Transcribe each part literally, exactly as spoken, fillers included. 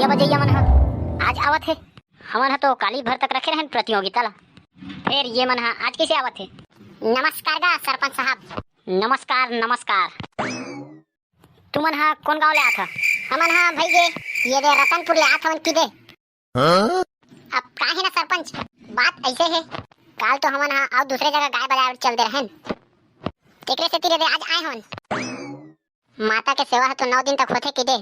ये बजैया मन ह आज आवत हे। हमन ह तो काली भर तक रखे रहन प्रतियोगिता ला, फेर ये मन ह आज कैसे आवत हे? नमस्कार गा सरपंच साहब। नमस्कार, नमस्कार। तुमन ह कोन गांव ले आत ह? हमन ह भई गे, ये दे रतनपुर ले आत हवन कि दे। हाँ? अब का हे ना सरपंच, बात ऐसे हे, काल तो हमन ह अउ दूसरे जगह गाय बजाए बर चल दे रहन, तेकरे सेती रे दे आज आए हवन। माता के सेवा ह तो नौ दिन तक होथे कि दे,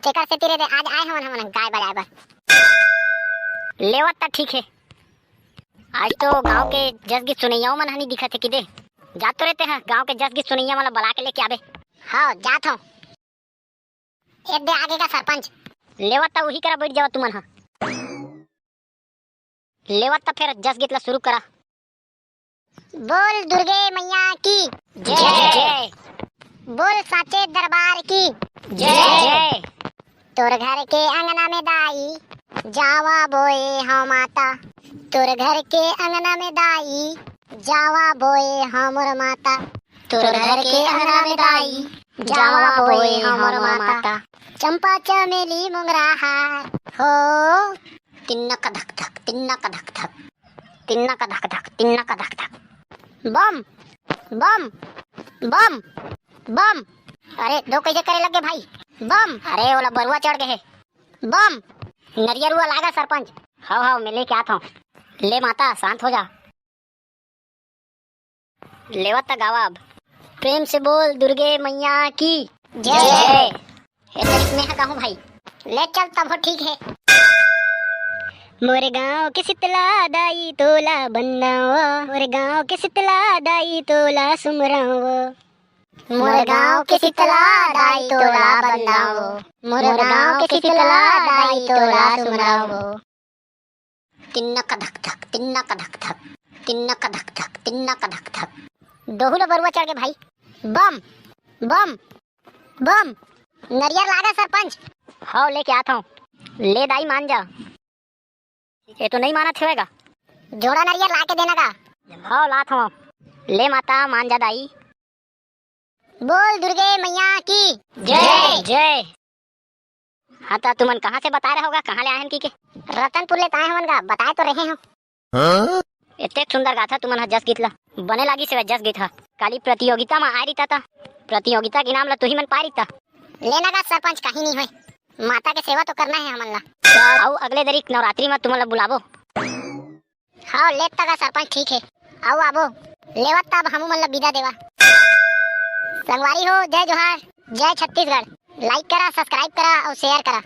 तेकर सेती रे दे आज आए हवन हमन गाय बजाए बर। लेवत त ठीक हे, आज तो गांव के जस गीत सुनैया मन ह नहीं दिखत हे कि दे, जा तो रे ते ह गांव के जस गीत सुनैया मन ला बला के लेके आबे। हाँ, जात हूँ। ए दे आगे का सरपंच। लेवत त उही करा बैठ जावा तुमन ह। लेवत त फेर जस गीत ला शुरू करा। बोल दुर्गे मैया की जय। जय। बोल साचे दरबार की जय। जय। तोर घर के अंगना में दाई, जावा बोए हव माता। तोर घर के अंगना में दाई, जावा बोए हव मोर माता। तोर घर के अंगना में दाई, जावा बोए हव मोर माता। चंपा चमेली मोंगरा हार हो। तिन्नक धक धक, तिन्नक धक धक, तिन्नक धक धक, तिन्नक धक धक। Bomb, bomb, bomb, bomb. अरे दो कैसे करे लगे भाई? बम। अरे ओला बरुआ चढ़ गए हे। बम। नरियरुआ लागा सरपंच। हव हव, मैं लेके आत हूँ। ले माता, शांत हो जा। लेवत त गावा अब। प्रेम से बोल दुर्गे मैया की जय। जय। ए तरीक में हा गाहूँ भाई। ले चल तब हो ठीक है। मोर गांव के शीतला दाई तोला बंदाओ, मोर गांव के शीतला दाई तोला सुमराओ। मोर गांव के शीतला दाई तोला बंदाओ, मोर गांव के शीतला दाई तोला सुमराओ। तिन्नक धक धक, तिन्नक धक धक, तिन्नक धक धक, तिन्नक धक धक। दोहू ला बरुआ चढ़ गे भाई। Bomb, bomb, bomb. नरियर लागा सरपंच। हव, लेके आत हव। ले दाई मान जा। ये तो नहीं मानत हवय गा। जोड़ा नरियर ला के देना गा। हव, लात हव। ले माता, मान जा दाई। बोल दुर्गे मैया की जय। जय। हाँ, त तुमन कहाँ से बताए रहोगा, कहाँ ले आए हन की के? रतनपुर ले त आए हवन गा, बताए तो रहे हो। हाँ? एतेक सुंदर गाथा तुमन ह जस गीत ला। बने लागिस हवय जस गीत ह। काली प्रतियोगिता म आए रहिता त प्रतियोगिता के इनाम ला तुही मन पाए रहिता। लेना गा सरपंच, काही नहीं होय, माता के सेवा तो करना है हमन ला। अउ अगले दरी नवरात्रि म तुमन ला बुलाबो। हव, लेत त गा सरपंच, ठीक है, अउ आबो। लेवत तब हमू मन ला विदा देवा। संगवारी हो, जय जोहार, जय छत्तीसगढ़। Like करा, subscribe करा अउ share करा।